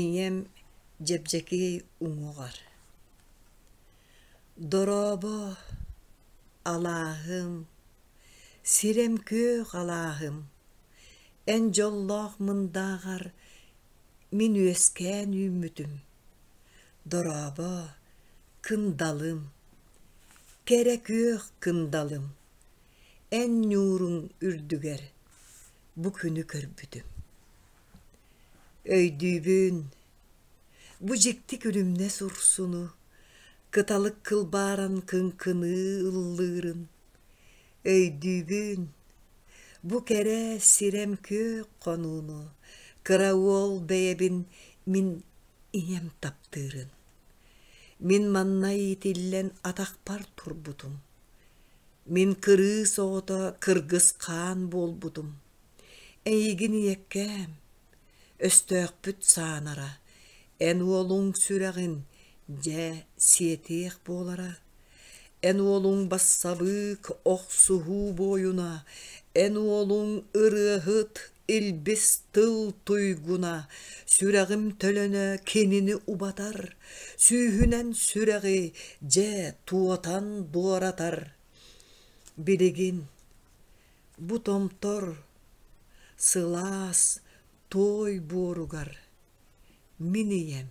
Ийэм дьэбдьэкиэй уҥуоҕар: «Дорообо, алааһым, сирэм күөх алааһым, эн дьоллоох мындааҕар мин үөскээн үүммүтүм. Дорообо, кындалым, кэрэ күөх кындалым, эн ньууруҥ үрдүгэр бу күнү көрбүтүм. Өйдүүбүн, бу дьикти күлүмнэс урсуну, кыталык кылбааран кыҥкыныы ыллыырын. Өйдүүбүн, бу кэрэ сирэм күөх хонууну, кыра уол бэйэбин мин ийэм таптыырын. Мин манна иитиллэн атахпар турбутум. Мин кырыыс оҕото кыргыс хаан буолбутум. Эйигин ийэккээм, өстөөхпүт саанара, эн уолуҥ сүрэҕин, дьэ, сиэтиэх буолара. Эн уолуҥ бассабыык охсуһуу буойуна, эн уолуҥ ырыаһыт илбис тыл туйгуна, сүрэҕим төлөнө кинини убатар, сүүһүнэн сүрэҕи, дьэ, туотан буоратар. Билигин Бу томтор сылаас туой буоругар мин ийэм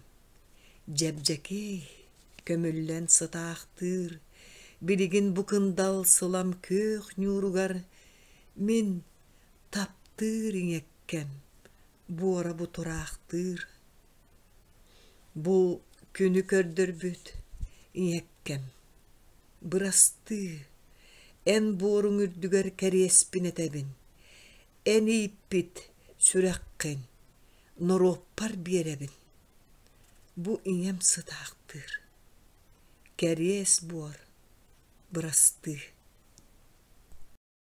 дьэбдьэкиэй көмүллэн сытаахтыыр, билигин бу кындал сылам күөх ньууругар мин таптыыр ийэккэм буора бутураахтыыр. Бу күнү көрдөрбүт ийэккэм Бырастыы, эн буоруҥ үрдүгэр кэриэспин этэбин, эн ииппит сүрэххин норуоппар биэрэбин. Бу ийэм сытаахтыыр, кэриэс буор, бырастыы.